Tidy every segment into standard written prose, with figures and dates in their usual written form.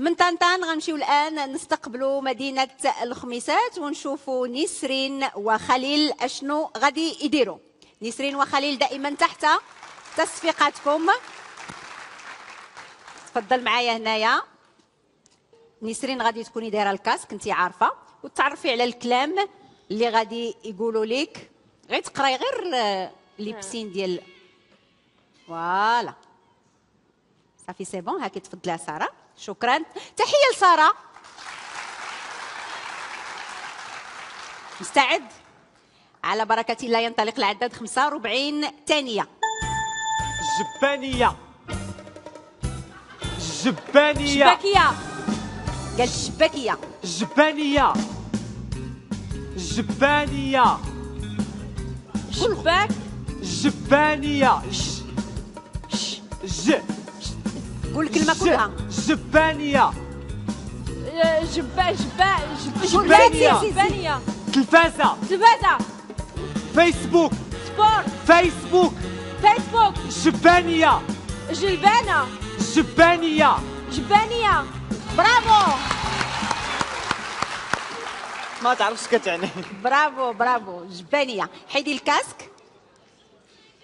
من طنطان غنمشيو الان نستقبلوا مدينة الخميسات ونشوفوا نسرين وخليل اشنو غادي يديروا. نسرين وخليل دائما تحت تصفيقاتكم. تفضل معايا هنايا نسرين، غادي تكوني دايرة ال casque انت عارفه، وتعرفي على الكلام اللي غادي يقولوا لك، غير تقراي غير les signes ديال voilà صافي c'est bon. هاكي تفضلي ساره، شكرا. تحية لساره. مستعد؟ على بركة الله ينطلق العداد 45 ثانية. الجبانيه الجبانيه شباكيه. قال الشباكيه. الجبانيه الجبانيه شباك الجبانيه ج ج قول الكلمة كلها. الجبانيه جبا جبا جبانيه جبانيه. تلفازه تلفازه. فيسبوك sport. فيسبوك فيسبوك. الجبانيه جلبانه الجبانيه جبانيه. برافو. ما تعرفش كتعني. برافو برافو. جبانيه. حيدي ال casque.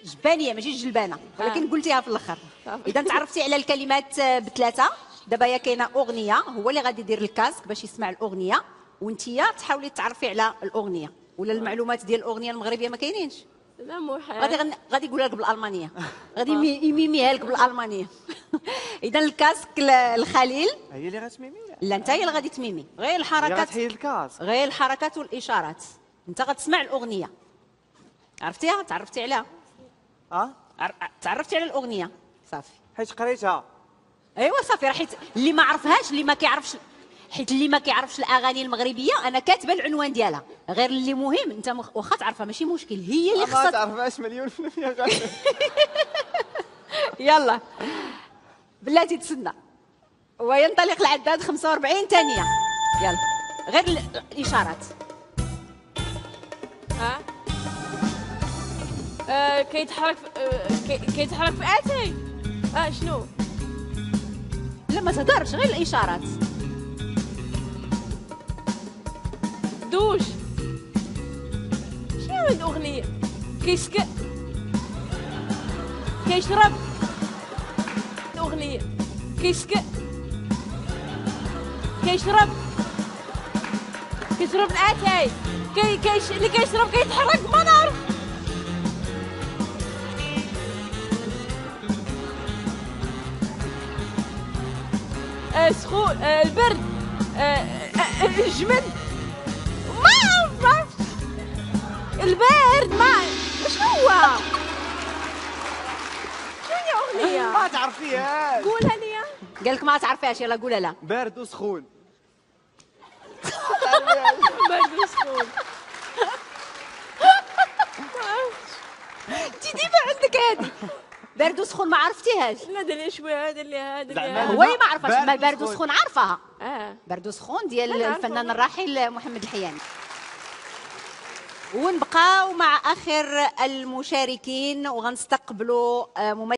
جبانيه ماشي جلبانه، ولكن قلتيها في الاخر. اذا تعرفتي على الكلمات بثلاثة. دابا يا كاينه اغنية، هو اللي غادي يدير ال casque باش يسمع الاغنية، وانتيا تحاولي تعرفي على الاغنية. ولا المعلومات ديال الاغنية المغربية ما كاينينش؟ لا محال. غادي يقولها لك بالالمانيه، غادي يميميها لك بالالمانيه. اذا ال casque الخليل هي اللي غتميمي؟ لا انت هي اللي غادي تميمي، غير الحركات. غتحيد ال casque، غير الحركات والاشارات. انت غتسمع الاغنية. عرفتيها؟ تعرفتي عليها؟ تعرفتي على الاغنية صافي حيت قريتها. ايوا صافي، راه حيت اللي ما عرفهاش، اللي ما كيعرفش، حيت اللي ما كيعرفش الاغاني المغربية انا كاتبه العنوان ديالها، غير اللي مهم انت واخا تعرفها ماشي مشكل، هي اللي خصها ما تعرفهاش 1,000,000%. يلا بلاتي تسنى وينطلق العداد 45 ثانية. يلا غير الاشارات. ها كيتحرك كيتحرك في اتاي. شنو؟ لا ما تهضرش، غير الاشارات. دوش. شنو هاد الاغنية؟ كيسك كيشرب. الاغنية كيسك كيشرب كيشرب الاتاي. اللي كيشرب كيتحرك، ما نعرف. سخون، البرد، الجمد، ما عرفتش. البرد ما شنو هو؟ شنو هي اغنية؟ ما تعرفيهاش. قولها ليا. قال لك ما تعرفيهاش، يلا قولها. لا بارد وسخون. بارد وسخون. ما عرفتش. انت ديما عندك هادي بارد وسخون، ما عرفتيهاش. لا دير لي شوية، دير لي هذا، دير لي هو اللي ما عرفهاش. ما بارد وسخون عارفاها. بارد وسخون ديال الفنان الراحل محمد الحياني. ونبقاو مع اخر المشاركين وغنستقبلوا ممثل